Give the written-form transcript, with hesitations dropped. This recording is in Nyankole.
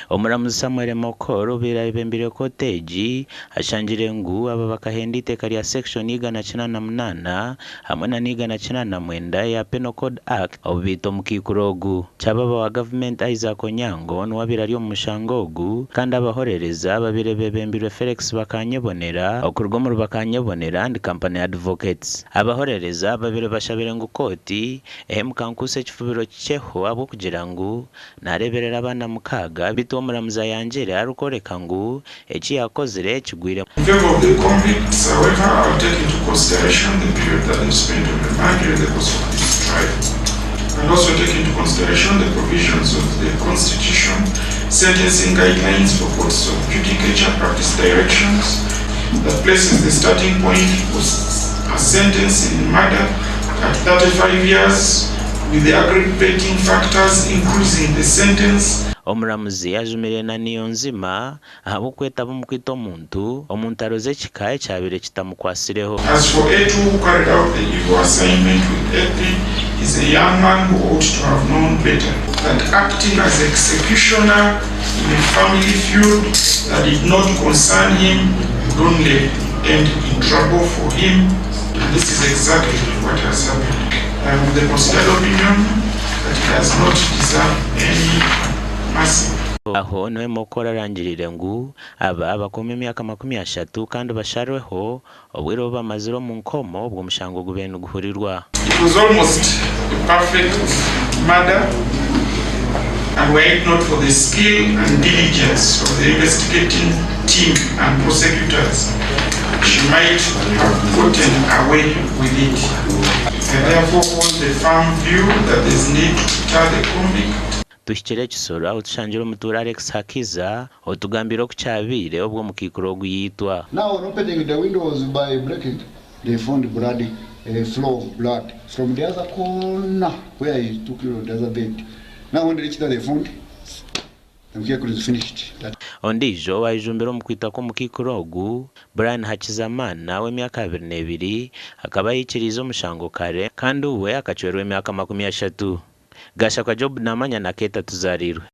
Omuramuzi Samuel Emokor obaire ayebembeire kooti egi ashangire ngu aba bakahenda eiteeka rya Section 188 hamwe na 189 eya Penal Code Act obu baita omukaikuru ogu. Kyababa wa gavumenti Isaac Onyango niwe abaire ari omu mushango ogu kandi abahorereza babaire bebembirwe Felix Bakanyebonera okuruga omuri Bakanyebonera and Company Advocates. Abahorereza babaire bashabire ngu kooti ehe Mukankusi ekifubiro kikyeho ahabw'okugira ngu Naareeberera abaana mukaaga, beitu omuramuzi ayangire arikworeka ngu eki yaakozire kigwire. In favour of the convicts, however, I will take into consideration the period that they spent on remand during the course of this trial and also take into consideration the provisions of the Constitution, sentencing guidelines for courts of judicature, practice directions that places the starting point for a sentence in murder at 35 years with the aggravating factors increasing the sentence. Omuramuzi ajumire na Niyonzima ahabw'okwetaba omu kwita omuntu omu ntaro z'ekika ekyabaire kitamukwatsireho. As for A2 who carried out the evil assignment with A3 is a young man who ought to have known better that acting as executioner in a family feud that did not concern him would only end in trouble for him and this is exactly what has happened. I am of the considered opinion that he does not deserve any mercy. Aho niho Emokoro arangiriire ngu aba bakomwe emyaka 30 kandi basharweho obwire obu bamazire omu nkomo obwo omushango gubaire niguhurirwa. It was almost a perfect murder and were it not for the skill and diligence of the investigating team and prosecutors, she might have gotten away with it. I therefore hold the firm view that there is need to deter the convict. Tuhikire Kisoro ahu tushangire omutuura Alex Hakiza otugambiire oku kyabaire obu omukaikuru ogu yaitwa. Now on opening the windows by breaking they found blood a flow of blood from the other corner where he took on the other bed now when they reached there they found the mukaikuru is finished that. Ondiijo owaayejumbire omu kwitwa kw'omukaikuru ogu, Brian Hakizamana ow'emyaka 22 akaba yaikiriize omushango kare kandi uwe akacwerwa emyaka 30. Gashakwa Job Namanya na Keeta Tuzarirwe.